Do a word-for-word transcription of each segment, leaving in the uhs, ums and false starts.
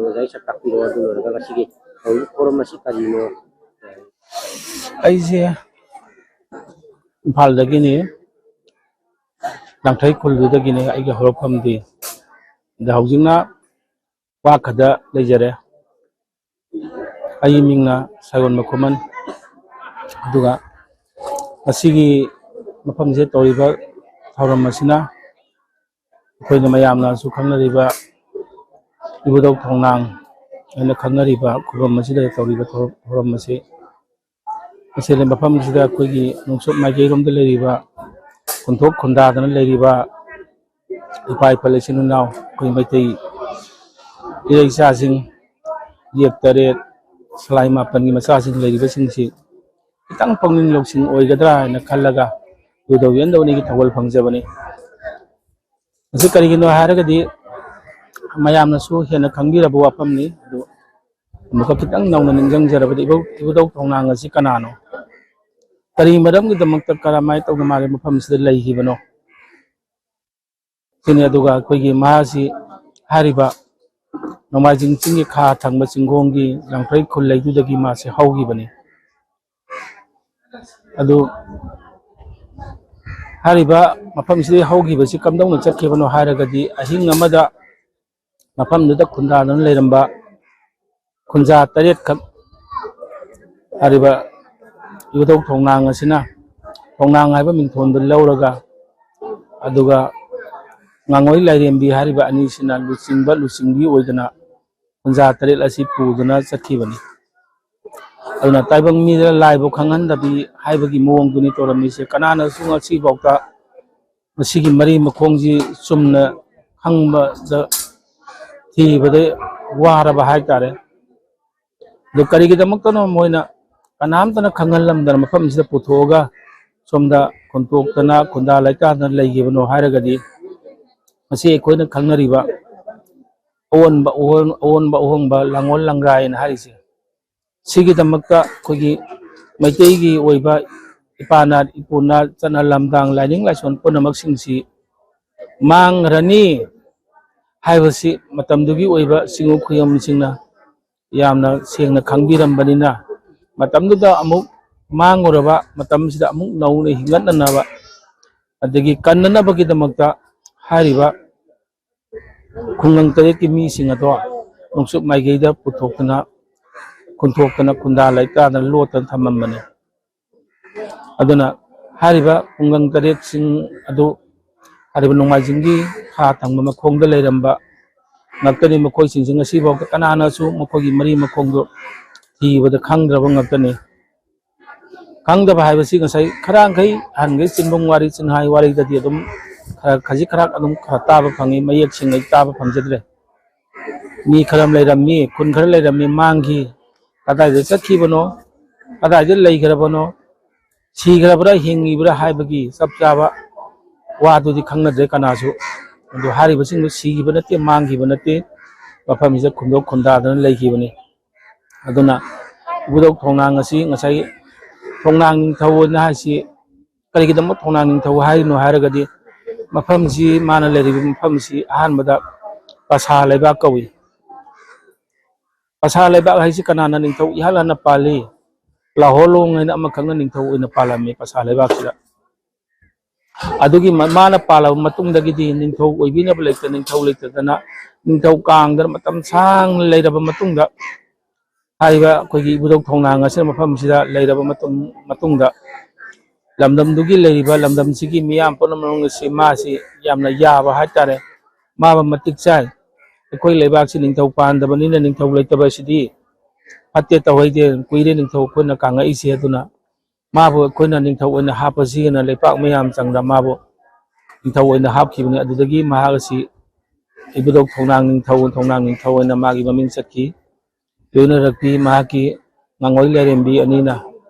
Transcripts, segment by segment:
ꯑꯣꯖꯥꯒꯤ ꯁꯛ ꯇꯥꯛꯄꯤꯔꯣ, ꯑꯗꯨ ꯂꯣꯏꯔꯒ ꯉꯁꯤꯒꯤ ꯍꯧꯔꯤꯕ ꯐꯣꯔꯝ ꯑꯁꯤ ꯀꯔꯤꯅꯣ? ꯑꯩꯁꯦ ꯏꯝꯐꯥꯜꯗꯒꯤꯅꯤ, ꯂꯥꯡꯊ꯭ꯔꯩ ꯈꯨꯜꯗꯨꯗꯒꯤꯅꯤ ꯑꯩꯒꯤ ꯍꯧꯔꯛꯐꯝꯗꯤ꯫ ꯑꯗ ꯍꯧꯖꯤꯛꯅ ꯋꯥꯈꯗ ꯂꯩꯖꯔꯦ꯫ ꯑꯩꯒꯤ ꯃꯤꯡꯅ ꯁꯥꯏꯑꯣꯟ ꯃꯈꯨꯃꯟ꯫ ꯑꯗꯨꯒ ꯉꯁꯤꯒꯤ ꯃꯐꯝꯁꯤꯗ ꯇꯧꯔꯤꯕ ꯊꯧꯔꯝ ꯑꯁꯤꯅ ꯑꯩꯈꯣꯏꯅ ꯃꯌꯥꯝꯅꯁꯨ ꯈꯪꯅꯔꯤꯕ ꯏꯕꯨꯙꯧ ꯊꯣꯡꯅꯥꯡ ꯍꯥꯏꯅ ꯈꯪꯅꯔꯤꯕ ꯈꯨꯕꯝ ꯑꯁꯤꯗ ꯇꯧꯔꯤꯕ ꯊꯧ-, ꯊꯧꯔꯝ ꯑꯁꯤ, ꯃꯁꯤꯗ ꯃꯐꯝꯁꯤꯗ ꯑꯩꯈꯣꯏꯒꯤ ꯅꯣꯡꯆꯨꯞ ꯃꯥꯏꯀꯩꯔꯣꯝꯗ ꯂꯩꯔꯤꯕ, ꯈꯨꯟꯊꯣꯛ ꯈꯨꯟꯗꯥꯗꯅ ꯂꯩꯔꯤꯕ ꯏꯄꯥ ꯏꯄꯜ ꯏꯆꯤꯟ ꯏꯅꯥꯎ ꯑꯩꯈꯣꯏ ꯃꯩꯇꯩ ꯏꯔꯩ ꯏꯆꯥꯁꯤꯡ, ꯌꯦꯛ ꯇꯔꯦꯠ, ꯁꯂꯥꯏ ꯃꯥꯄꯟꯒꯤ ꯃꯆꯥꯁꯤꯡ ꯂꯩꯔꯤꯕꯁꯤꯡꯁꯤ ꯈꯤꯇꯪ ꯄꯨꯛꯅꯤꯡ ꯂꯧꯁꯤꯡ ꯑꯣꯏꯒꯗ꯭ꯔꯥ ꯍꯥꯏꯅ ꯈꯜꯂꯒ ꯏꯕꯨꯙꯧ ꯌꯦꯟꯗꯧꯅꯤꯒꯤ ꯊꯧꯒꯜ ꯐꯪꯖꯕꯅꯤ꯫ ꯃꯁꯤ ꯀꯔꯤꯒꯤꯅꯣ ꯍꯥꯏꯔꯒꯗꯤ ꯃꯌꯥꯝꯅꯁꯨ ꯍꯦꯟꯅ ꯈꯪꯕꯤꯔꯕ ꯋꯥꯐꯝꯅꯤ꯫ ꯑꯗꯨ ꯑꯃꯨꯛꯀ ꯈꯤꯇꯪ ꯅꯧꯅ ꯅꯤꯡꯁꯤꯡꯖꯔꯕꯗꯤ ꯏꯕꯧ-, ꯏꯕꯨꯙꯧ ꯊꯣꯡꯅꯥꯡ ꯑꯁꯤ ꯀꯅꯥꯅꯣ? ꯀꯔꯤ ꯃꯔꯝꯒꯤꯗꯃꯛꯇ ꯀꯔꯝꯍꯥꯏꯅ ꯇꯧꯅ ꯃꯥꯒꯤ ꯃꯐꯝꯁꯤꯗ ꯂꯩꯈꯤꯕꯅꯣ? ꯁꯤꯅꯤ꯫ ꯑꯗꯨꯒ ꯑꯩꯈꯣꯏꯒꯤ ꯃꯍꯥꯛꯁꯤ ꯍꯥꯏꯔꯤꯕ ꯅꯣꯡꯃꯥꯏꯖꯤꯡ ꯆꯤꯡꯒꯤ ꯈꯥ ꯊꯪꯕ ꯆꯤꯡꯈꯣꯡꯒꯤ ꯂꯥꯡꯊ꯭ꯔꯩ ꯈꯨꯜ ꯂꯩꯗꯨꯗꯒꯤ ꯃꯥꯁꯤ ꯍꯧꯈꯤꯕꯅꯤ꯫ ꯑꯗꯨ ꯍꯥꯏꯔꯤꯕ ꯃꯐꯝꯁꯤꯗꯒꯤ ꯍꯧꯈꯤꯕꯁꯤ ꯀꯝꯗꯧꯅ ꯆꯠꯈꯤꯕꯅꯣ ꯍꯥꯏꯔꯒꯗꯤ ꯑꯍꯤꯡ ꯑꯃꯗ ꯃꯐꯝꯗꯨꯗ ꯈꯨꯟꯗꯥꯗꯨꯅ ꯂꯩꯔꯝꯕ ꯈꯨꯟꯖꯥ ꯇꯔꯦꯠꯈꯛ ꯍꯥꯏꯔꯤꯕ ꯏꯕꯨꯙꯧ ꯊꯣꯡꯅꯥꯡ ꯑꯁꯤꯅ ꯊꯣꯡꯅꯥꯡ ꯍꯥꯏꯕ ꯃꯤꯡꯊꯣꯟꯗꯨ ꯂꯧꯔꯒ, ꯑꯗꯨꯒ ꯉꯥꯉꯣꯏ ꯂꯥꯏꯔꯦꯝꯕꯤ ꯍꯥꯏꯔꯤꯕ ꯑꯅꯤꯁꯤꯅ ꯂꯨꯆꯤꯡꯕ ꯂꯨꯆꯤꯡꯕꯤ ꯑꯣꯏꯗꯅ ꯈꯨꯟꯖꯥ ꯇꯔꯦꯠ ꯑꯁꯤ ꯄꯨꯗꯨꯅ ꯆꯠꯈꯤꯕꯅꯤ꯫ ꯑꯗꯨꯅ ꯇꯥꯏꯕꯪ ꯃꯤꯗ ꯂꯥꯏꯕꯨ ꯈꯪꯍꯟꯗꯕꯤ ꯍꯥꯏꯕꯒꯤ ꯃꯑꯣꯡꯗꯨꯅꯤ ꯇꯧꯔꯝꯃꯤꯁꯦ꯫ ꯀꯅꯥꯅꯁꯨ ꯉꯁꯤꯐꯥꯎꯗ ꯃꯁꯤꯒꯤ ꯃꯔꯤ ꯃꯈꯣꯡꯁꯤ ꯆꯨꯝꯅ ꯈꯪꯕꯗ ꯊꯤꯕꯗ ꯋꯥꯔꯕ ꯍꯥꯏꯇꯥꯔꯦ꯫ ꯑꯗꯨ ꯀꯔꯤꯒꯤꯗꯃꯛꯇꯅꯣ ꯃꯣꯏꯅ ꯀꯅꯥꯝꯇꯅ ꯈꯪꯍꯜꯂꯝꯗꯅ ꯃꯐꯝꯁꯤꯗ ꯄꯨꯊꯣꯛꯑꯒ ꯁꯣꯝꯗ ꯈꯨꯟꯇꯣꯛꯇꯅ ꯈꯨꯟꯗꯥ ꯂꯩꯇꯥꯗꯅ ꯂꯩꯈꯤꯕꯅꯣ ꯍꯥꯏꯔꯒꯗꯤ, ꯃꯁꯤ ꯑꯩꯈꯣꯏꯅ ꯈꯪꯅꯔꯤꯕ ꯑꯑꯣꯟꯕ ꯑꯍꯣꯡ-, ꯑꯑꯣꯟꯕ ꯑꯍꯣꯡꯕ ꯂꯥꯡꯑꯣꯜ ꯂꯥꯡꯔꯥꯏꯅ ꯍꯥꯏꯔꯤꯁꯦ, ꯁꯤꯒꯤꯗꯃꯛꯇ ꯑꯩꯈꯣꯏꯒꯤ ꯃꯩꯇꯩꯒꯤ ꯑꯣꯏꯕ ꯏꯄꯥꯅ ꯏꯄꯨꯅ ꯆꯠꯅ ꯂꯝꯗꯥꯡ ꯂꯥꯏꯅꯤꯡ ꯂꯥꯏꯁꯣꯟ ꯄꯨꯝꯅꯃꯛꯁꯤꯡꯁꯤ ꯃꯥꯡꯈ꯭ꯔꯅꯤ꯫ ꯍꯥꯏꯕꯁꯤ ꯃꯇꯝꯗꯨꯒꯤ ꯑꯣꯏꯕ ꯆꯤꯡꯉꯨ ꯈꯨꯌꯝꯁꯤꯡꯅ ꯌꯥꯝꯅ ꯁꯦꯡꯅ ꯈꯪꯕꯤꯔꯝꯕꯅꯤꯅ, ꯃꯇꯝꯗꯨꯗ ꯑꯃꯨꯛ ꯃꯥꯡꯉꯨꯔꯕ ꯃꯇꯝꯁꯤꯗ ꯑꯃꯨꯛ ꯅꯧꯅ ꯍꯤꯡꯒꯠꯅꯅꯕ, ꯑꯗꯒꯤ ꯀꯟꯅꯅꯕꯒꯤꯗꯃꯛꯇ ꯍꯥꯏꯔꯤꯕ ꯈꯨꯡꯒꯪ ꯇꯔꯦꯠꯀꯤ ꯃꯤꯁꯤꯡ ꯑꯗꯣ ꯅꯣꯡꯆꯨꯞ ꯃꯥꯏꯀꯩꯗ ꯄꯨꯊꯣꯛꯇꯅ, ꯈꯨꯟꯊꯣꯛꯇꯅ, ꯈꯨꯟꯗꯥ ꯂꯩꯇꯥꯗꯅ ꯂꯣꯠꯇꯅ ꯊꯝꯃꯝꯕꯅꯤ꯫ ꯑꯗꯨꯅ ꯍꯥꯏꯔꯤꯕ ꯈꯨꯡꯒꯪ ꯇꯔꯦꯠꯁꯤꯡ ꯑꯗꯨ ꯍꯥꯏꯔꯤꯕ ꯅꯣꯡꯃꯥꯏꯖꯤꯡꯒꯤ ꯈꯥ ꯊꯪꯕ ꯃꯈꯣꯡꯗ ꯂꯩꯔꯝꯕ ꯉꯥꯛꯇꯅꯤ꯫ ꯃꯈꯣꯏꯁꯤꯡꯁꯤ ꯉꯁꯤꯐꯥꯎꯗ ꯀꯅꯥꯅꯁꯨ ꯃꯈꯣꯏꯒꯤ ꯃꯔꯤ ꯃꯈꯣꯡꯗꯨ ꯊꯤꯕꯗ ꯈꯪꯗ꯭ꯔꯕ ꯉꯥꯛꯇꯅꯤ꯫ ꯈꯪꯗꯕ ꯍꯥꯏꯕꯁꯤ ꯉꯁꯥꯏ ꯈꯔ ꯃꯈꯩ ꯑꯍꯟꯈꯩ ꯆꯤꯟꯕꯨꯝ ꯋꯥꯔꯤ, ꯆꯤꯟꯍꯥꯏ ꯋꯥꯔꯤꯗꯗꯤ ꯑꯗꯨꯝ ꯈꯔ ꯈꯖꯤꯛ ꯈꯔ ꯑꯗꯨꯝ ꯈꯔ ꯇꯥꯕ ꯐꯪꯉꯤ, ꯃꯌꯦꯛ ꯁꯦꯡꯅ ꯇꯥꯕ ꯐꯪꯖꯗ꯭ꯔꯦ꯫ ꯃꯤ ꯈꯔ ꯂꯩꯔꯝꯃꯤ, ꯈꯨꯟ ꯈꯔ ꯂꯩꯔꯝꯃꯤ, ꯃꯥꯡꯈꯤ, ꯀꯗꯥꯏꯗ ꯆꯠꯈꯤꯕꯅꯣ, ꯀꯗꯥꯏꯗ ꯂꯩꯈ꯭ꯔꯕꯅꯣ, ꯁꯤꯈ꯭ꯔꯕ꯭ꯔꯥ ꯍꯤꯡꯉꯤꯕ꯭ꯔꯥ ꯍꯥꯏꯕꯒꯤ ꯆꯞ ꯆꯥꯕ ꯋꯥꯗꯨꯗꯤ ꯈꯪꯅꯗ꯭ꯔꯦ ꯀꯅꯥꯁꯨ꯫ ꯑꯗꯨ ꯍꯥꯏꯔꯤꯕꯁꯤꯡꯗꯨ ꯁꯤꯈꯤꯕ ꯅꯠꯇꯦ, ꯃꯥꯡꯈꯤꯕ ꯅꯠꯇꯦ, ꯃꯐꯝꯁꯤꯗ ꯈꯨꯟꯗꯣꯛ ꯈꯨꯟꯗꯥꯗꯅ ꯂꯩꯈꯤꯕꯅꯤ꯫ ꯑꯗꯨꯅ ꯏꯕꯨꯙꯧ ꯊꯣꯡꯅꯥꯡ ꯑꯁꯤ ꯉꯁꯥꯏ ꯊꯣꯡꯅꯥꯡ ꯅꯤꯡꯊꯧ ꯑꯣꯏꯅ ꯍꯥꯏꯁꯤ ꯀꯔꯤꯒꯤꯗꯃꯛ ꯊꯣꯡꯅꯥꯡ ꯅꯤꯡꯊꯧ ꯍꯥꯏꯔꯤꯅꯣ ꯍꯥꯏꯔꯒꯗꯤ, ꯃꯐꯝꯁꯤ, ꯃꯥꯅ ꯂꯩꯔꯤꯕ ꯃꯐꯝꯁꯤ ꯑꯍꯥꯟꯕꯗ ꯄꯁꯥ ꯂꯩꯕꯥꯛ ꯀꯧꯏ꯫ ꯄꯁꯥ ꯂꯩꯕꯥꯛ ꯍꯥꯏꯁꯤ ꯀꯅꯥꯅ ꯅꯤꯡꯊꯧ ꯏꯍꯥꯟ ꯍꯥꯟꯅ ꯄꯥꯜꯂꯤ? ꯂꯥꯍꯣꯂꯣꯡ ꯍꯥꯏꯅ ꯑꯃꯈꯛꯅ ꯅꯤꯡꯊꯧ ꯑꯣꯏꯅ ꯄꯥꯜꯂꯝꯃꯤ ꯄꯁꯥ ꯂꯩꯕꯥꯛꯁꯤꯗ꯫ ꯑꯗꯨꯒꯤ ꯃ-, ꯃꯥꯅ ꯄꯥꯜꯂꯕ ꯃꯇꯨꯡꯗꯒꯤꯗꯤ ꯅꯤꯡꯊꯧ ꯑꯣꯏꯕꯤꯅꯕ ꯂꯩꯇ, ꯅꯤꯡꯊꯧ ꯂꯩꯇꯗꯅ, ꯅꯤꯡꯊꯧ ꯀꯥꯡꯗꯅ ꯃꯇꯝ ꯁꯥꯡꯅ ꯂꯩꯔꯕ ꯃꯇꯨꯡꯗ, ꯍꯥꯏꯔꯤꯕ ꯑꯩꯈꯣꯏꯒꯤ ꯏꯕꯨꯙꯧ ꯊꯣꯡꯅꯥꯡ ꯑꯁꯤꯅ ꯃꯐꯝꯁꯤꯗ ꯂꯩꯔꯕ ꯃꯇꯝ, ꯃꯇꯨꯡꯗ, ꯂꯝꯗꯝꯗꯨꯒꯤ ꯂꯩꯔꯤꯕ ꯂꯝꯗꯝꯁꯤꯒꯤ ꯃꯤꯌꯥꯝ ꯄꯨꯝꯅꯃꯛ ꯑꯁꯤ ꯃꯥꯁꯤ ꯌꯥꯝꯅ ꯌꯥꯕ ꯍꯥꯏꯇꯥꯔꯦ, ꯃꯥꯕ ꯃꯇꯤꯛ ꯆꯥꯏ꯫ ꯑꯩꯈꯣꯏ ꯂꯩꯕꯥꯛꯁꯤ ꯅꯤꯡꯊꯧ ꯄꯥꯟꯗꯕꯅꯤꯅ ꯅꯤꯡꯊꯧ ꯂꯩꯇꯕ ꯑꯁꯤꯗꯤ ꯐꯠꯇꯦ, ꯇꯧꯍꯩꯗꯦ, ꯀꯨꯏꯔꯦ ꯅꯤꯡꯊꯧ ꯑꯩꯈꯣꯏꯅ ꯀꯥꯡꯉꯛꯏꯁꯦ꯫ ꯑꯗꯨꯅ ꯃꯥꯕꯨ ꯑꯩꯈꯣꯏꯅ ꯅꯤꯡꯊꯧ ꯑꯣꯏꯅ ꯍꯥꯞꯄꯁꯤꯅ ꯂꯩꯄꯥꯛ ꯃꯌꯥꯝ ꯆꯪꯗ ꯃꯥꯕꯨ ꯅꯤꯡꯊꯧ ꯑꯣꯏꯅ ꯍꯥꯞꯈꯤꯕꯅꯤ꯫ ꯑꯗꯨꯗꯒꯤ ꯃꯍꯥꯛ ꯑꯁꯤ ꯏꯕꯨꯙꯧ ꯊꯣꯡꯅꯥꯡ ꯅꯤꯡꯊꯧ, ꯊꯣꯡꯅꯥꯡ ꯅꯤꯡꯊꯧ ꯑꯣꯏꯅ ꯃꯥꯒꯤ ꯃꯃꯤꯡ ꯆꯠꯈꯤ꯫ ꯂꯣꯏꯅꯔꯛꯄꯤ ꯃꯍꯥꯛꯀꯤ ꯉꯥꯡꯉꯣꯏ ꯂꯥꯏꯔꯦꯝꯕꯤ ꯑꯅꯤꯅ,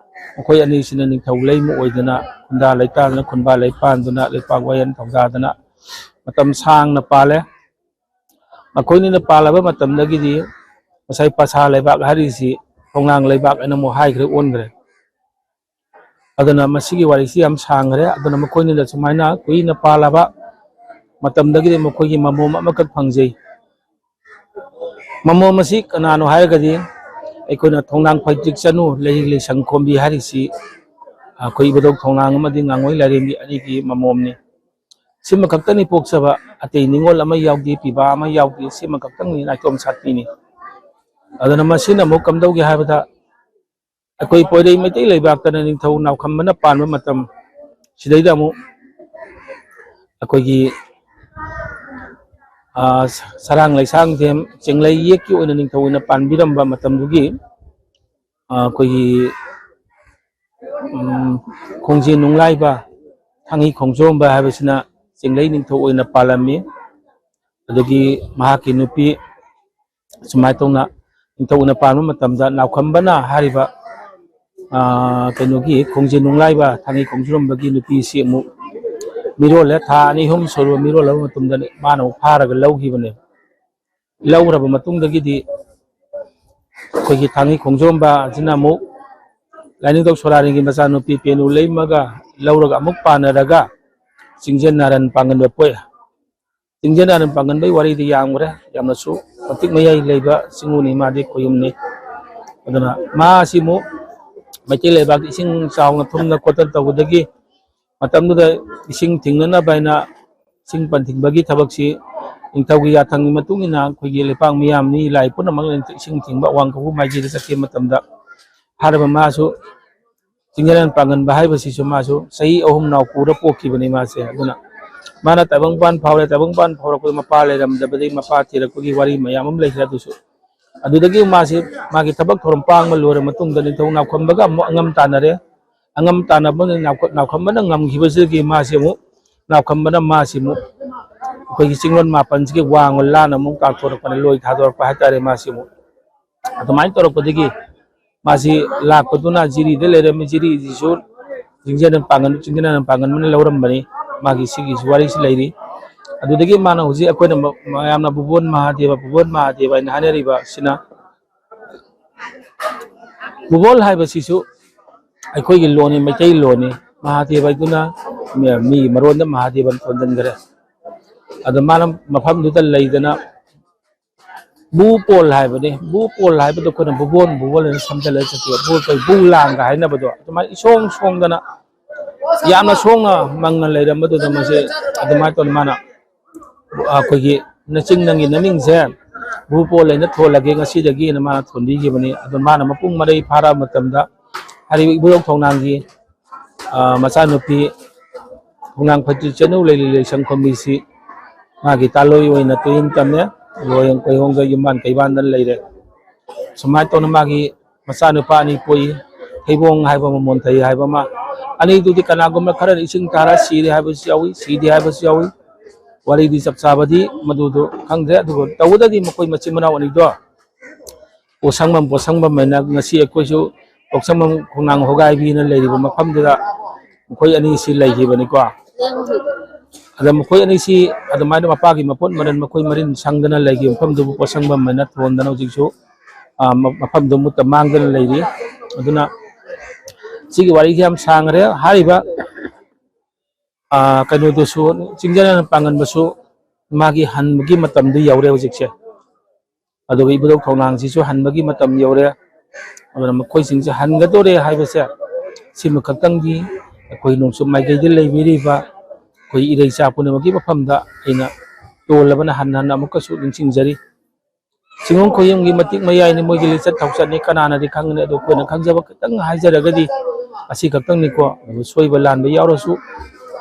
ꯃꯈꯣꯏ ꯑꯅꯤꯁꯤꯅ ꯅꯤꯡꯊꯧ ꯂꯩꯃ ꯑꯣꯏꯗꯅ, ꯈꯨꯟꯗꯥ ꯂꯩꯇꯥꯗꯅ, ꯈꯨꯟꯕꯥ ꯂꯩꯄꯥꯟꯗꯨꯅ, ꯂꯩꯄꯥꯛ ꯋꯥꯌꯦꯜ ꯊꯧꯗꯥꯗꯅ ꯃꯇꯝ ꯁꯥꯡꯅ ꯄꯥꯜꯂꯦ꯫ ꯃꯈꯣꯏꯅꯤꯅ ꯄꯥꯜꯂꯕ ꯃꯇꯝꯗꯒꯤꯗꯤ ꯉꯁꯥꯏ ꯄꯁꯥ ꯂꯩꯕꯥꯛ ꯍꯥꯏꯔꯤꯁꯤ ꯊꯣꯡꯅꯥꯡ ꯂꯩꯕꯥꯛ ꯍꯥꯏꯅ ꯑꯃꯨꯛ ꯍꯥꯏꯈ꯭ꯔꯦ, ꯑꯣꯟꯈ꯭ꯔꯦ꯫ ꯑꯗꯨꯅ ꯃꯁꯤꯒꯤ ꯋꯥꯔꯤꯁꯤ ꯌꯥꯝ ꯁꯥꯡꯈ꯭ꯔꯦ꯫ ꯑꯗꯨꯅ ꯃꯈꯣꯏꯅꯤꯅ ꯁꯨꯃꯥꯏꯅ ꯀꯨꯏꯅ ꯄꯥꯜꯂꯕ ꯃꯇꯝꯗꯒꯤꯗꯤ ꯃꯈꯣꯏꯒꯤ ꯃꯃꯣꯝ ꯑꯃꯈꯛ ꯐꯪꯖꯩ꯫ ꯃꯃꯣꯝ ꯑꯁꯤ ꯀꯅꯥꯅꯣ ꯍꯥꯏꯔꯒꯗꯤ, ꯑꯩꯈꯣꯏꯅ ꯊꯣꯡꯅꯥꯡ ꯐꯩꯇ꯭ꯔꯤꯛ ꯆꯅꯨ, ꯂꯩꯔꯤꯛ ꯂꯩꯁꯪ ꯈꯣꯝꯕꯤ ꯍꯥꯏꯔꯤꯁꯤ ꯑꯩꯈꯣꯏ ꯏꯕꯨꯙꯧ ꯊꯣꯡꯅꯥꯡ ꯑꯃꯗꯤ ꯉꯥꯡꯉꯣꯏ ꯂꯥꯏꯔꯦꯝꯕꯤ ꯑꯅꯤꯒꯤ ꯃꯃꯣꯝꯅꯤ꯫ ꯁꯤꯃ ꯈꯛꯇꯅꯤ ꯄꯣꯛꯆꯕ, ꯑꯇꯩ ꯅꯤꯡꯉꯣꯜ ꯑꯃ ꯌꯥꯎꯗꯦ, ꯄꯤꯕꯥ ꯑꯃ ꯌꯥꯎꯗꯦ, ꯁꯤꯃ ꯈꯛꯇꯪꯅꯤ ꯅꯥꯏꯇꯣꯝ ꯁꯥꯠꯄꯤꯅꯤ꯫ ꯑꯗꯨꯅ ꯃꯁꯤꯅ ꯑꯃꯨꯛ ꯀꯝꯗꯧꯒꯦ ꯍꯥꯏꯕꯗ, ꯑꯩꯈꯣꯏ ꯄꯣꯏꯔꯩ ꯃꯩꯇꯩ ꯂꯩꯕꯥꯛꯇꯅ ꯅꯤꯡꯊꯧ ꯅꯥꯎꯈꯝꯕꯅ ꯄꯥꯟꯕ ꯃꯇꯝ ꯁꯤꯗꯩꯗ ꯑꯃꯨꯛ ꯑꯩꯈꯣꯏꯒꯤ, ꯑ, ꯁꯔꯥꯡ ꯂꯩꯁꯥꯡꯊꯦꯝ ꯆꯤꯡꯂꯩ ꯌꯦꯛꯀꯤ ꯑꯣꯏꯅ ꯅꯤꯡꯊꯧ ꯑꯣꯏꯅ ꯄꯥꯟꯕꯤꯔꯝꯕ ꯃꯇꯝꯗꯨꯒꯤ, ꯑ, ꯑꯩꯈꯣꯏꯒꯤ, ꯎꯝ, ꯈꯣꯡꯖꯦ ꯅꯨꯡꯂꯥꯏꯕ ꯊꯥꯡꯉꯩ ꯈꯣꯡꯖꯣꯝꯕ ꯍꯥꯏꯕꯁꯤꯅ ꯆꯤꯡꯂꯩ ꯅꯤꯡꯊꯧ ꯑꯣꯏꯅ ꯄꯥꯜꯂꯝꯃꯤ꯫ ꯑꯗꯨꯒꯤ ꯃꯍꯥꯛꯀꯤ ꯅꯨꯄꯤ ꯁꯨꯃꯥꯏꯅ ꯇꯧꯅ ꯅꯤꯡꯊꯧꯅ ꯄꯥꯟꯕ ꯃꯇꯝꯗ ꯅꯥꯎꯈꯝꯕꯅ ꯍꯥꯏꯔꯤꯕ, ꯑ, ꯀꯩꯅꯣꯒꯤ ꯈꯣꯡꯖꯦ ꯅꯨꯡꯂꯥꯏꯕ ꯊꯥꯡꯉꯩ ꯈꯣꯡꯖꯣꯝꯕꯒꯤ ꯅꯨꯄꯤꯁꯤ ꯑꯃꯨꯛ ꯃꯤꯔꯣꯜꯂꯦ꯫ ꯊꯥ ꯑꯅꯤ ꯑꯍꯨꯝ ꯁꯨꯔꯕ ꯃꯤꯔꯣꯜꯂꯕ ꯃꯇꯨꯡꯗ ꯃꯥꯅ ꯑꯃꯨꯛ ꯐꯥꯔꯒ ꯂꯧꯈꯤꯕꯅꯦ꯫ ꯂꯧꯈ꯭ꯔꯕ ꯃꯇꯨꯡꯗꯒꯤꯗꯤ ꯑꯩꯈꯣꯏꯒꯤ ꯊꯥꯡꯉꯩ ꯈꯣꯡꯖꯣꯝꯕ ꯑꯁꯤꯅ ꯑꯃꯨꯛ ꯂꯥꯏꯅꯤꯡꯊꯧ ꯁꯣꯔꯥꯔꯦꯟꯒꯤ ꯃꯆꯥꯅꯨꯄꯤ ꯄꯦꯅꯨ ꯂꯩꯃꯒ ꯂꯧꯔꯒ ꯑꯃꯨꯛ ꯄꯥꯟꯅꯔꯒ ꯆꯤꯡꯖꯦ ꯅꯥꯔꯟ ꯄꯥꯡꯒꯟꯕ ꯄꯣꯛꯑꯦ꯫ ꯆꯤꯡꯖꯦ ꯅꯥꯔꯟ ꯄꯥꯡꯒꯟꯕꯒꯤ ꯋꯥꯔꯤꯗꯤ ꯌꯥꯝꯈ꯭ꯔꯦ, ꯌꯥꯝꯅꯁꯨ ꯃꯇꯤꯛ ꯃꯌꯥꯏ ꯂꯩꯕ ꯆꯤꯡꯉꯨꯅꯤ, ꯃꯥꯗꯤ ꯈꯣꯌꯨꯝꯅꯤ꯫ ꯑꯗꯨꯅ ꯃꯥꯁꯤ ꯑꯃꯨꯛ ꯃꯩꯇꯩ ꯂꯩꯕꯥꯛꯇ ꯏꯁꯤꯡ ꯆꯥꯎꯅ ꯊꯨꯝꯅ ꯈꯣꯠꯇꯅ ꯇꯧꯕꯗꯒꯤ ꯃꯇꯝꯗꯨꯗ ꯏꯁꯤꯡ ꯊꯤꯡꯅꯅꯕ ꯍꯥꯏꯅ ꯏꯁꯤꯡ ꯄꯟꯊꯤꯡꯕꯒꯤ ꯊꯕꯛꯁꯤ ꯅꯤꯡꯊꯧꯒꯤ ꯌꯥꯊꯪꯒꯤ ꯃꯇꯨꯡ ꯏꯟꯅ ꯑꯩꯈꯣꯏꯒꯤ ꯂꯩꯄꯥꯛ ꯃꯤꯌꯥꯝ ꯃꯤ ꯂꯥꯏ ꯄꯨꯝꯅꯃꯛꯅ ꯏꯁꯤꯡ ꯊꯤꯡꯕ ꯑꯋꯥꯡ ꯈꯨꯕꯨ ꯃꯥꯏꯀꯩꯗ ꯆꯠꯈꯤꯕ ꯃꯇꯝꯗ ꯍꯥꯏꯔꯤꯕ ꯃꯥꯁꯨ ꯆꯤꯡꯖꯦꯅꯥꯟ ꯄꯥꯡꯒꯟꯕ ꯍꯥꯏꯕꯁꯤꯁꯨ ꯃꯥꯁꯨ ꯆꯍꯤ ꯑꯍꯨꯝ ꯅꯥꯎ ꯄꯨꯔ ꯄꯣꯛꯈꯤꯕꯅꯤ ꯃꯥꯁꯦ꯫ ꯑꯗꯨꯅ ꯃꯥꯅ ꯇꯥꯏꯕꯪꯄꯥꯟ ꯐꯥꯎꯔꯦ, ꯇꯥꯏꯕꯪꯄꯥꯟ ꯐꯥꯎꯔꯛꯄꯗ ꯃꯄꯥ ꯂꯩꯔꯝꯗꯕꯗꯒꯤ ꯃꯄꯥ ꯊꯤꯔꯛꯄꯒꯤ ꯋꯥꯔꯤ ꯃꯌꯥꯝ ꯑꯃ ꯂꯩꯈ꯭ꯔꯦ꯫ ꯑꯗꯨꯁꯨ ꯑꯗꯨꯗꯒꯤ ꯃꯥꯁꯤ ꯃꯥꯒꯤ ꯊꯕꯛ ꯊꯧꯔꯝ ꯄꯥꯡꯕ ꯂꯣꯏꯔ ꯃꯇꯨꯡꯗ ꯅꯤꯡꯊꯧ ꯅꯥꯎꯈꯝꯕꯒ ꯑꯃꯨꯛ ꯑꯉꯝ ꯇꯥꯟꯅꯔꯦ꯫ ꯑꯉꯝ ꯇꯥꯟꯅꯕ ꯅꯥꯎꯈ-, ꯅꯥꯎꯈꯝꯕꯅ ꯉꯝꯈꯤꯕꯁꯤꯗꯒꯤ ꯃꯥꯁꯤ ꯑꯃꯨꯛ, ꯅꯥꯎꯈꯝꯕꯅ ꯃꯥꯁꯤ ꯑꯃꯨꯛ ꯑꯩꯈꯣꯏꯒꯤ ꯆꯤꯡꯂꯣꯟ ꯃꯥꯄꯟꯁꯤꯒꯤ ꯋꯥꯡꯃ ꯂꯥꯟꯅ ꯑꯃꯨꯛ ꯇꯥꯛꯊꯣꯔꯛꯄꯅ ꯂꯣꯏ ꯊꯥꯗꯣꯔꯛꯄ ꯍꯥꯏꯇꯥꯔꯦ꯫ ꯃꯥꯁꯤ ꯑꯃꯨꯛ ꯑꯗꯨꯃꯥꯏꯅ ꯇꯧꯔꯛꯄꯗꯒꯤ ꯃꯥꯁꯤ ꯂꯥꯛꯄꯗꯨꯅ ꯖꯤꯔꯤꯗ ꯂꯩꯔꯝꯃꯤ꯫ ꯖꯤꯔꯤꯁꯤꯁꯨ ꯆꯤꯡꯖꯦꯅꯥꯟ ꯄꯥꯡꯒꯟ, ꯆꯤꯡꯖꯦꯅꯥꯟ ꯄꯥꯡꯒꯟꯕꯅ ꯂꯧꯔꯝꯕꯅꯤ꯫ ꯃꯥꯒꯤ ꯁꯤꯒꯤꯁꯨ ꯋꯥꯔꯤꯁꯤ ꯂꯩꯔꯤ꯫ ꯑꯗꯨꯗꯒꯤ ꯃꯥꯅ ꯍꯧꯖꯤꯛ ꯑꯩꯈꯣꯏꯅ ꯃ-, ꯃꯌꯥꯝꯅ ꯕꯨꯕꯣꯟ ꯃꯍꯥꯗꯦꯕ, ꯕꯨꯕꯣꯟ ꯃꯍꯥꯗꯦꯕ ꯍꯥꯏꯅ ꯍꯥꯏꯅꯔꯤꯕ ꯑꯁꯤꯅ ꯕꯨꯕꯣꯜ ꯍꯥꯏꯕꯁꯤꯁꯨ ꯑꯩꯈꯣꯏꯒꯤ ꯂꯣꯟꯅꯤ, ꯃꯩꯇꯩ ꯂꯣꯟꯅꯤ꯫ ꯃꯍꯥꯗꯦꯕ ꯍꯥꯏꯗꯨꯅ ꯃꯤ-, ꯃꯤꯒꯤ ꯃꯔꯣꯟꯗ ꯃꯍꯥꯗꯦꯕ ꯊꯣꯟꯖꯤꯟꯈ꯭ꯔꯦ꯫ ꯑꯗꯣ ꯃꯥꯅ ꯃꯐꯝꯗꯨꯗ ꯂꯩꯗꯅ ꯕꯨ ꯄꯣꯜ ꯍꯥꯏꯕꯅꯤ, ꯕꯨ ꯄꯣꯜ ꯍꯥꯏꯕꯗꯣ ꯑꯩꯈꯣꯏꯅ ꯕꯨꯕꯣꯟ, ꯕꯨꯕꯣꯟ ꯍꯥꯏꯅ ꯁꯝꯖꯜꯂꯒ ꯆꯠꯈꯤꯕ, ꯕꯨ, ꯑꯩꯈꯣꯏ ꯕꯨ ꯂꯥꯡꯒ ꯍꯥꯏꯅꯕꯗꯣ ꯑꯗꯨꯃꯥꯏꯅ ꯏꯁꯣꯡ ꯁꯣꯡꯗꯅ ꯌꯥꯝꯅ ꯁꯣꯡꯅ ꯃꯪꯅ ꯂꯩꯔꯝꯕꯗꯨꯗ ꯃꯁꯤ ꯑꯗꯨꯃꯥꯏꯅ ꯇꯧꯅ ꯃꯥꯅ ꯑꯩꯈꯣꯏꯒꯤ ꯅꯆꯤꯟ ꯅꯪꯒꯤ ꯅꯃꯤꯡꯁꯦ ꯕꯨ ꯄꯣꯜ ꯍꯥꯏꯅ ꯊꯣꯜꯂꯒꯦ ꯉꯁꯤꯗꯒꯤꯅ ꯃꯥꯅ ꯊꯣꯟꯕꯤꯈꯤꯕꯅꯤ꯫ ꯑꯗꯣ ꯃꯥꯅ ꯃꯄꯨꯡ ꯃꯔꯩ ꯐꯥꯔꯛꯑ ꯃꯇꯝꯗ ꯍꯥꯏꯔꯤꯕ ꯏꯕꯨꯙꯧ ꯊꯣꯡꯅꯥꯡꯒꯤ, ꯑ, ꯃꯆꯥꯅꯨꯄꯤ ꯈꯣꯡꯅꯥꯡ ꯐꯩꯇ꯭ꯔꯤ ꯆꯅꯨ ꯂꯩꯔꯤ ꯂꯩꯁꯪ ꯈꯣꯝꯕꯤꯁꯤ ꯃꯥꯒꯤ ꯇꯥꯂꯣꯏ ꯑꯣꯏꯅ ꯇꯨꯌꯨꯝ ꯇꯝꯃꯦ꯫ ꯂꯣꯌꯦꯡ ꯀꯣꯏꯍꯣꯡꯗ ꯌꯨꯝꯕꯥꯟ ꯀꯩꯕꯥꯟꯗ ꯂꯩꯔꯦ꯫ ꯁꯨꯃꯥꯏꯅ ꯇꯧꯅ ꯃꯥꯒꯤ ꯃꯆꯥꯅꯨꯄꯥ ꯑꯅꯤ ꯄꯣꯛꯏ, ꯊꯩꯕꯣꯡ ꯍꯥꯏꯕ ꯑꯃ, ꯃꯣꯟꯊꯩ ꯍꯥꯏꯕ ꯑꯃ꯫ ꯑꯅꯤꯗꯨꯗꯤ ꯀꯅꯥꯒꯨꯝꯕ ꯈꯔꯅ ꯏꯁꯤꯡ ꯇꯥꯔ ꯁꯤꯔꯦ ꯍꯥꯏꯕꯁꯨ ꯌꯥꯎꯏ, ꯁꯤꯗꯦ ꯍꯥꯏꯕꯁꯨ ꯌꯥꯎꯏ꯫ ꯋꯥꯔꯤꯗꯤ ꯆꯞ ꯆꯥꯕꯗꯤ ꯃꯗꯨꯗꯣ ꯈꯪꯗ꯭ꯔꯦ꯫ ꯑꯗꯨꯕꯨ ꯇꯧꯕꯗꯗꯤ ꯃꯈꯣꯏ ꯃꯆꯤꯟ ꯃꯅꯥꯎ ꯑꯅꯤꯗꯣ ꯄꯣꯠꯁꯪꯕꯝ, ꯄꯣꯠꯁꯪꯕꯝ ꯍꯥꯏꯅ ꯉꯁꯤ ꯑꯩꯈꯣꯏꯁꯨ ꯄꯣꯠꯁꯪꯕꯝ ꯈꯣꯡꯅꯥꯡ ꯍꯣꯒꯥꯏꯕꯤꯅ ꯂꯩꯔꯤꯕ ꯃꯐꯝꯗꯨꯗ ꯃꯈꯣꯏ ꯑꯅꯤꯁꯤ ꯂꯩꯈꯤꯕꯅꯤꯀꯣ꯫ ꯑꯗ ꯃꯈꯣꯏ ꯑꯅꯤꯁꯤ ꯑꯗꯨꯃꯥꯏꯅ ꯃꯄꯥꯒꯤ ꯃꯄꯣꯠ ꯃꯔꯜ ꯃꯈꯣꯏ ꯃꯔꯤꯟ ꯁꯪꯗꯅ ꯂꯩꯈꯤꯕ ꯃꯐꯝꯗꯨꯕꯨ ꯄꯣꯠꯁꯪꯕꯝ ꯍꯥꯏꯅ ꯊꯣꯟꯗꯅ ꯍꯧꯖꯤꯛꯁꯨ, ꯑ, ꯃ-, ꯃꯐꯝꯗꯨ ꯑꯃꯠꯇ ꯃꯥꯡꯗꯅ ꯂꯩꯔꯤ꯫ ꯑꯗꯨꯅ ꯁꯤꯒꯤ ꯋꯥꯔꯤꯁꯤ ꯌꯥꯝ ꯁꯥꯡꯈ꯭ꯔꯦ꯫ ꯍꯥꯏꯔꯤꯕ, ꯑ, ꯀꯩꯅꯣꯗꯨꯁꯨ, ꯆꯤꯡꯖꯅ ꯄꯥꯡꯒꯟꯕꯁꯨ ꯃꯥꯒꯤ ꯍꯟꯕꯒꯤ ꯃꯇꯝꯗꯨ ꯌꯧꯔꯦ ꯍꯧꯖꯤꯛꯁꯦ꯫ ꯑꯗꯨꯒ ꯏꯕꯨꯙꯧ ꯊꯧꯅꯥꯡꯁꯤꯁꯨ ꯍꯟꯕꯒꯤ ꯃꯇꯝ ꯌꯧꯔꯦ꯫ ꯑꯗꯨꯅ ꯃꯈꯣꯏꯁꯤꯡꯁꯦ ꯍꯟꯒꯗꯧꯔꯦ ꯍꯥꯏꯕꯁꯦ ꯁꯤꯃ ꯈꯛꯇꯪꯒꯤ ꯑꯩꯈꯣꯏ ꯅꯣꯡꯆꯨꯞ ꯃꯥꯏꯀꯩꯗ ꯂꯩꯕꯤꯔꯤꯕ ꯑꯩꯈꯣꯏ ꯏꯔꯩꯆꯥ ꯄꯨꯝꯅꯃꯛꯀꯤ ꯃꯐꯝꯗ ꯑꯩꯅ ꯇꯣꯜꯂꯕꯅ ꯍꯟꯅ ꯍꯟꯅ ꯑꯃꯨꯛꯀꯁꯨ ꯅꯤꯡꯁꯤꯡꯖꯔꯤ꯫ ꯆꯤꯡꯉꯝ ꯈꯣꯏꯌꯨꯝꯒꯤ ꯃꯇꯤꯛ ꯃꯌꯥꯏꯅꯤ, ꯃꯣꯏꯒꯤ ꯂꯤꯆꯠ ꯊꯧꯆꯠꯅꯤ, ꯀꯅꯥꯅꯗꯤ ꯈꯪꯒꯅꯤ꯫ ꯑꯗꯣ ꯑꯩꯈꯣꯏꯅ ꯈꯪꯖꯕ ꯈꯤꯇꯪ ꯍꯥꯏꯖꯔꯒꯗꯤ ꯑꯁꯤ ꯈꯛꯇꯪꯅꯤꯀꯣ꯫ ꯑꯗꯨ ꯁꯣꯏꯕ ꯂꯥꯟꯕ ꯌꯥꯎꯔꯁꯨ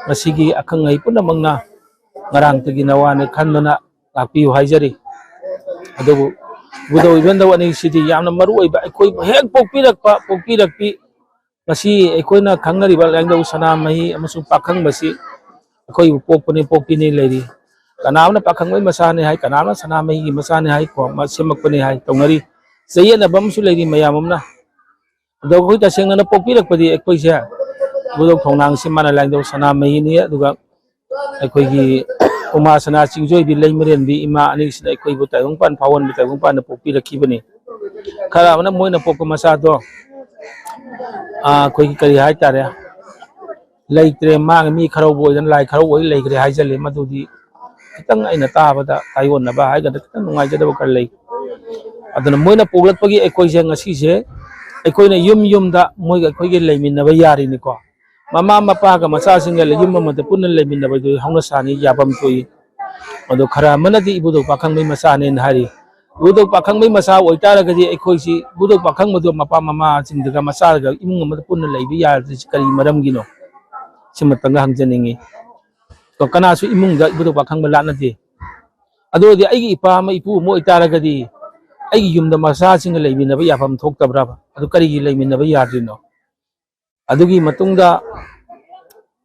ꯃꯁꯤꯒꯤ ꯑꯈꯪ ꯑꯍꯩ ꯄꯨꯝꯅꯃꯛꯅ ꯉꯔꯥꯡꯇꯒꯤ ꯅꯋꯥꯅꯤ ꯈꯟꯗꯨꯅ ꯂꯥꯛꯄꯤꯌꯨ ꯍꯥꯏꯖꯔꯤ꯫ ꯑꯗꯨꯕꯨ ꯏꯕꯨꯙꯧ ꯏꯕꯦꯟꯗꯧ ꯑꯅꯤꯁꯤꯗꯤ ꯌꯥꯝꯅ ꯃꯔꯨ ꯑꯣꯏꯕ, ꯑꯩꯈꯣꯏꯕꯨ ꯍꯦꯛ ꯄꯣꯛꯄꯤꯔꯛꯄ, ꯄꯣꯛꯄꯤꯔꯛꯄꯤ, ꯉꯁꯤ ꯑꯩꯈꯣꯏꯅ ꯈꯪꯅꯔꯤꯕ ꯂꯥꯏꯅꯤꯡꯊꯧ ꯁꯅꯥꯃꯍꯤ ꯑꯃꯁꯨꯡ ꯄꯥꯈꯪꯕꯁꯤ ꯑꯩꯈꯣꯏꯕꯨ ꯄꯣꯛꯄꯅꯤ, ꯄꯣꯛꯄꯤꯅꯤ ꯂꯩꯔꯤ꯫ ꯀꯅꯥ ꯑꯃꯅ ꯄꯥꯈꯪꯕꯒꯤ ꯃꯆꯥꯅꯤ ꯍꯥꯏ, ꯀꯅꯥ ꯑꯃꯅ ꯁꯅꯥꯃꯍꯤꯒꯤ ꯃꯆꯥꯅꯤ ꯍꯥꯏ, ꯀꯣ, ꯃꯥ ꯁꯦꯝꯃꯛꯄꯅꯤ ꯍꯥꯏ ꯇꯧꯅꯔꯤ꯫ ꯆꯌꯦꯠꯅꯕ ꯑꯃꯁꯨ ꯂꯩꯔꯤ ꯃꯌꯥꯝ ꯑꯃꯅ꯫ ꯑꯗꯣ ꯑꯩꯈꯣꯏ ꯇꯁꯦꯡꯅꯅ ꯄꯣꯛꯄꯤꯔꯛꯄꯗꯤ ꯑꯩꯈꯣꯏꯁꯦ ꯏꯕꯨꯙꯧ ꯊꯧꯅꯥꯡꯁꯤ ꯃꯥꯅ ꯂꯥꯏꯅꯤꯡꯊꯧ ꯁꯅꯥꯃꯍꯤꯅꯤ, ꯑꯗꯨꯒ ꯑꯩꯈꯣꯏꯒꯤ ꯎꯃꯥ ꯁꯅꯥ ꯆꯤꯡꯖꯣꯏꯕꯤ ꯂꯩꯃꯔꯦꯟꯕꯤ ꯏꯃꯥ ꯑꯅꯤꯁꯤꯅ ꯑꯩꯈꯣꯏꯕꯨ ꯇꯥꯏꯕꯪꯄꯥꯟ ꯐꯥꯎꯍꯟꯕ, ꯇꯥꯏꯕꯪꯄꯥꯟꯗ ꯄꯣꯛꯄꯤꯔꯛꯈꯤꯕꯅꯤ꯫ ꯈꯔ ꯑꯃꯅ ꯃꯣꯏꯅ ꯄꯣꯛꯄ ꯃꯆꯥꯗꯣ, ꯑꯥ, ꯑꯩꯈꯣꯏꯒꯤ ꯀꯔꯤ ꯍꯥꯏꯇꯥꯔꯦ, ꯂꯩꯇ꯭ꯔꯦ, ꯃꯥꯡꯉꯦ, ꯃꯤ ꯈꯔꯧꯕ ꯑꯣꯏꯗꯅ ꯂꯥꯏ ꯈꯔꯧꯕ ꯑꯣꯏ ꯂꯩꯈ꯭ꯔꯦ ꯍꯥꯏꯖꯜꯂꯦ꯫ ꯃꯗꯨꯗꯤ ꯈꯤꯇꯪ ꯑꯩꯅ ꯇꯥꯕꯗ ꯇꯥꯏꯑꯣꯟꯅꯕ ꯍꯥꯏꯒꯗ꯭ꯔꯥ, ꯈꯤꯇꯪ ꯅꯨꯡꯉꯥꯏꯖꯗꯕ ꯈꯔ ꯂꯩ꯫ ꯑꯗꯨꯅ ꯃꯣꯏꯅ ꯄꯣꯛꯂꯛꯄꯒꯤ ꯑꯩꯈꯣꯏꯁꯦ ꯉꯁꯤꯁꯦ ꯑꯩꯈꯣꯏꯅ ꯌꯨꯝ ꯌꯨꯝꯗ ꯃꯣꯏꯒ ꯑꯩꯈꯣꯏꯒꯤ ꯂꯩꯃꯤꯟꯅꯕ ꯌꯥꯔꯤꯅꯤꯀꯣ꯫ ꯃꯃꯥ ꯃꯄꯥꯒ ꯃꯆꯥꯁꯤꯡꯒ ꯌꯨꯝ ꯑꯃꯗ ꯄꯨꯟꯅ ꯂꯩꯃꯤꯟꯅꯕꯗꯨ ꯍꯧꯅ ꯁꯥꯅꯤ, ꯌꯥꯐꯝ ꯊꯣꯛꯏ꯫ ꯑꯗꯣ ꯈꯔ ꯑꯃꯅꯗꯤ ꯏꯕꯨꯙꯧ ꯄꯥꯈꯪꯕꯩ ꯃꯆꯥꯅꯦꯅ ꯍꯥꯏꯔꯤ꯫ ꯏꯕꯨꯙꯧ ꯄꯥꯈꯪꯕꯩ ꯃꯆꯥ ꯑꯣꯏꯇꯥꯔꯒꯗꯤ ꯑꯩꯈꯣꯏꯁꯤ ꯏꯕꯨꯙꯧ ꯄꯥꯈꯪꯕꯗꯣ ꯃꯄꯥ ꯃꯃꯥꯁꯤꯡꯗꯨꯒ ꯃꯆꯥꯒ ꯏꯃꯨꯡ ꯑꯃꯗ ꯄꯨꯟꯅ ꯂꯩꯕ ꯌꯥꯗ꯭ꯔꯤꯁꯤ ꯀꯔꯤ ꯃꯔꯝꯒꯤꯅꯣ? ꯁꯤꯃꯇꯪꯒ ꯍꯪꯖꯅꯤꯡꯉꯤ꯫ ꯑꯗꯣ ꯀꯅꯥꯁꯨ ꯏꯃꯨꯡꯗ ꯏꯕꯨꯙꯧ ꯄꯥꯈꯪꯕ ꯂꯥꯠꯅꯗꯦ꯫ ꯑꯗꯨ ꯑꯣꯏꯔꯗꯤ ꯑꯩꯒꯤ ꯏꯄꯥ ꯑꯃ ꯏꯄꯨ ꯑꯃ ꯑꯣꯏꯇꯥꯔꯒꯗꯤ ꯑꯩꯒꯤ ꯌꯨꯝꯗ ꯃꯆꯥꯁꯤꯡꯒ ꯂꯩꯃꯤꯟꯅꯕ ꯌꯥꯐꯝ ꯊꯣꯛꯇꯕ꯭ꯔꯕ? ꯑꯗꯨ ꯀꯔꯤꯒꯤ ꯂꯩꯃꯤꯟꯅꯕ ꯌꯥꯗ꯭ꯔꯤꯅꯣ? ꯑꯗꯨꯒꯤ ꯃꯇꯨꯡꯗ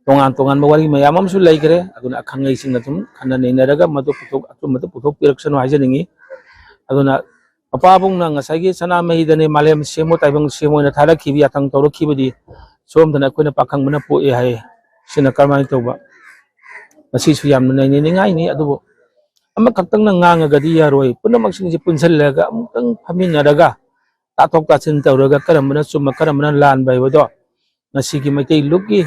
ꯇꯣꯉꯥꯟ ꯇꯣꯉꯥꯟꯕ ꯋꯥꯔꯤ ꯃꯌꯥꯝ ꯑꯃꯁꯨ ꯂꯩꯈ꯭ꯔꯦ꯫ ꯑꯗꯨꯅ ꯑꯈꯪꯉꯩꯁꯤꯡꯅ ꯑꯗꯨꯝ ꯈꯟꯅ ꯅꯩꯅꯔꯒ ꯃꯗꯨ ꯄꯨꯊꯣꯛ-, ꯑꯆꯨꯝꯕꯗꯨ ꯄꯨꯊꯣꯛꯄꯤꯔꯛꯁꯅꯨ ꯍꯥꯏꯖꯅꯤꯡꯉꯤ꯫ ꯑꯗꯨꯅ ꯃꯄꯥꯕꯨꯡꯅ ꯉꯁꯥꯏꯒꯤ ꯁꯅꯥꯃꯍꯤꯗꯅꯦ ꯃꯥꯂꯦꯝ ꯁꯦꯝꯃꯨ ꯇꯥꯏꯕꯪ ꯁꯦꯝꯃꯨ ꯍꯥꯏꯅ ꯊꯥꯔꯛꯈꯤꯕ ꯌꯥꯊꯪ ꯇꯧꯔꯛꯈꯤꯕꯗꯤ ꯁꯣꯝꯗꯅ ꯑꯩꯈꯣꯏꯅ ꯄꯥꯈꯪꯕꯅ ꯄꯣꯛꯑꯦ ꯍꯥꯏ꯫ ꯁꯤꯅ ꯀꯔꯝꯍꯥꯏꯅ ꯇꯧꯕ? ꯃꯁꯤꯁꯨ ꯌꯥꯝꯅ ꯅꯩꯅꯅꯤꯡꯉꯥꯏꯅꯤ꯫ ꯑꯗꯨꯕꯨ ꯑꯃꯈꯛꯇꯪꯅ ꯉꯥꯡꯉꯒꯗꯤ ꯌꯥꯔꯣꯏ꯫ ꯄꯨꯝꯅꯃꯛꯁꯤꯡꯁꯦ ꯄꯨꯟꯁꯤꯜꯂꯒ ꯑꯃꯨꯛꯇꯪ ꯐꯝꯃꯤꯟꯅꯔꯒ ꯇꯥꯊꯣꯛ ꯇꯥꯁꯤꯟ ꯇꯧꯔꯒ ꯀꯔꯝꯕꯅ ꯆꯨꯝꯕ, ꯀꯔꯝꯕꯅ ꯂꯥꯟꯕ ꯍꯥꯏꯕꯗꯣ ꯉꯁꯤꯒꯤ ꯃꯩꯇꯩ ꯂꯨꯞꯀꯤ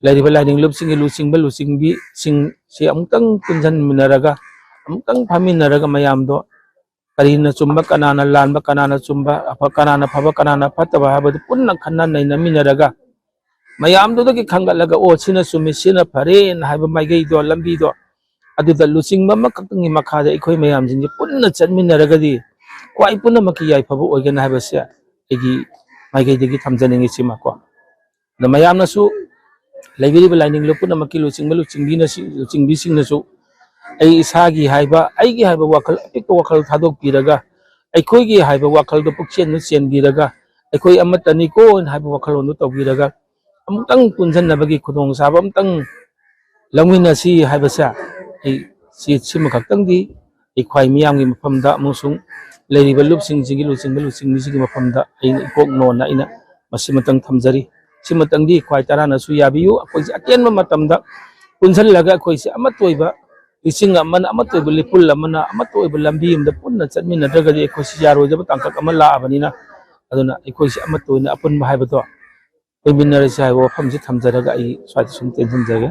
ꯂꯩꯔꯤꯕ ꯂꯥꯏꯅꯤꯡ ꯂꯨꯞꯁꯤꯡꯒꯤ ꯂꯨꯆꯤꯡꯕ ꯂꯨꯆꯤꯡꯕꯤꯁꯤꯡꯁꯤ ꯑꯃꯨꯛꯇꯪ ꯄꯨꯟꯁꯤꯟꯃꯤꯟꯅꯔꯒ, ꯑꯃꯨꯛꯇꯪ ꯐꯝꯃꯤꯟꯅꯔꯒ ꯃꯌꯥꯝꯗꯣ ꯀꯔꯤꯅ ꯆꯨꯝꯕ, ꯀꯅꯥꯅ ꯂꯥꯟꯕ, ꯀꯅꯥꯅ ꯆꯨꯝꯕ, ꯑꯐ-, ꯀꯅꯥꯅ ꯐꯕ, ꯀꯅꯥꯅ ꯐꯠꯇꯕ ꯍꯥꯏꯕꯗꯨ ꯄꯨꯟꯅ ꯈꯟꯅ ꯅꯩꯅꯃꯤꯟꯅꯔꯒ ꯃꯌꯥꯝꯗꯨꯗꯒꯤ ꯈꯟꯒꯠꯂꯒ, "ꯑꯣ, ꯁꯤꯅ ꯆꯨꯝꯃꯤ, ꯁꯤꯅ ꯐꯔꯦꯅ" ꯍꯥꯏꯕ ꯃꯥꯏꯀꯩꯗꯣ, ꯂꯝꯕꯤꯗꯣ ꯑꯗꯨꯗ ꯂꯨꯆꯤꯡꯕ ꯑꯃꯈꯛꯇꯪꯒꯤ ꯃꯈꯥꯗ ꯑꯩꯈꯣꯏ ꯃꯌꯥꯝꯁꯤꯡꯁꯦ ꯄꯨꯟꯅ ꯆꯠꯃꯤꯟꯅꯔꯒꯗꯤ ꯈ꯭ꯋꯥꯏ ꯄꯨꯝꯅꯃꯛꯀꯤ ꯌꯥꯏꯐꯕ ꯑꯣꯏꯒꯅꯤ ꯍꯥꯏꯕꯁꯦ ꯑꯩꯒꯤ ꯃꯥꯏꯀꯩꯗꯒꯤ ꯊꯝꯖꯅꯤꯡꯉꯤ ꯁꯤꯃꯀꯣ꯫ ꯑꯗ ꯃꯌꯥꯝꯅꯁꯨ, ꯂꯩꯕꯤꯔꯤꯕ ꯂꯥꯏꯅꯤꯡ ꯂꯨꯞ ꯄꯨꯝꯅꯃꯛꯀꯤ ꯂꯨꯆꯤꯡꯕ ꯂꯨꯆꯤꯡꯕꯤꯅꯁꯨ, ꯂꯨꯆꯤꯡꯕꯤꯁꯤꯡꯅꯁꯨ ꯑꯩ ꯏꯁꯥꯒꯤ ꯍꯥꯏꯕ, ꯑꯩꯒꯤ ꯍꯥꯏꯕ ꯋꯥꯈꯜ, ꯑꯄꯤꯛꯄ ꯋꯥꯈꯜ ꯊꯥꯗꯣꯛꯄꯤꯔꯒ, ꯑꯩꯈꯣꯏꯒꯤ ꯍꯥꯏꯕ ꯋꯥꯈꯜꯗꯣ ꯄꯨꯛꯆꯦꯟꯗ ꯆꯦꯟꯕꯤꯔꯒ, ꯑꯩꯈꯣꯏ ꯑꯃꯠꯇꯅꯤꯀꯣ ꯍꯥꯏꯕ ꯋꯥꯈꯜꯂꯣꯟꯗꯣ ꯇꯧꯕꯤꯔꯒ, ꯑꯃꯨꯛꯇꯪ ꯄꯨꯟꯁꯤꯟꯅꯕꯒꯤ ꯈꯨꯗꯣꯡꯆꯥꯕ ꯑꯃꯇꯪ ꯂꯧꯃꯤꯟꯅꯁꯤ ꯍꯥꯏꯕꯁꯦ ꯑꯩ ꯁꯤ, ꯁꯤꯃꯈꯛꯇꯪꯗꯤ ꯑꯩ ꯈ꯭ꯋꯥꯏ ꯃꯤꯌꯥꯝꯒꯤ ꯃꯐꯝꯗ ꯑꯃꯁꯨꯡ ꯂꯩꯔꯤꯕ ꯂꯨꯞꯁꯤꯡꯁꯤꯒꯤ ꯂꯨꯆꯤꯡꯕ ꯂꯨꯆꯤꯡꯕꯤꯁꯤꯡꯒꯤ ꯃꯐꯝꯗ ꯑꯩꯅ ꯏꯀꯣꯛꯅꯣꯅ ꯑꯩꯅ ꯃꯁꯤꯃꯇꯪ ꯊꯝꯖꯔꯤ꯫ ꯁꯤꯃꯇꯪꯗꯤ ꯈ꯭ꯋꯥꯏ ꯇꯔꯥꯅꯁꯨ ꯌꯥꯕꯤꯌꯨ꯫ ꯑꯩꯈꯣꯏꯁꯦ ꯑꯇꯦꯟꯕ ꯃꯇꯝꯗ ꯄꯨꯟꯁꯤꯜꯂꯒ ꯑꯩꯈꯣꯏꯁꯦ ꯑꯃꯠꯇ ꯑꯣꯏꯕ ꯂꯤꯁꯤꯡ ꯑꯃꯅ, ꯑꯃꯠꯇ ꯑꯣꯏꯕ ꯂꯤꯄꯨꯜ ꯑꯃꯅ, ꯑꯃꯠꯇ ꯑꯣꯏꯕ ꯂꯝꯕꯤ ꯑꯃꯗ ꯄꯨꯟꯅ ꯆꯠꯃꯤꯟꯅꯗ꯭ꯔꯒꯗꯤ ꯑꯩꯈꯣꯏꯁꯤ ꯌꯥꯔꯣꯏꯗꯕ ꯇꯥꯡꯀꯛ ꯑꯃ ꯂꯥꯛꯑꯕꯅꯤꯅ, ꯑꯗꯨꯅ ꯑꯩꯈꯣꯏꯁꯤ ꯑꯃꯠꯇ ꯑꯣꯏꯅ ꯑꯄꯨꯟꯕ ꯍꯥꯏꯕꯗꯣ ꯑꯣꯏꯃꯤꯟꯅꯔꯁꯤ ꯍꯥꯏꯕ ꯋꯥꯐꯝꯁꯤ ꯊꯝꯖꯔꯒ ꯑꯩ ꯁ꯭ꯋꯥꯏꯗ ꯁꯨꯝ ꯇꯦꯟꯁꯤꯟꯖꯔꯒꯦ꯫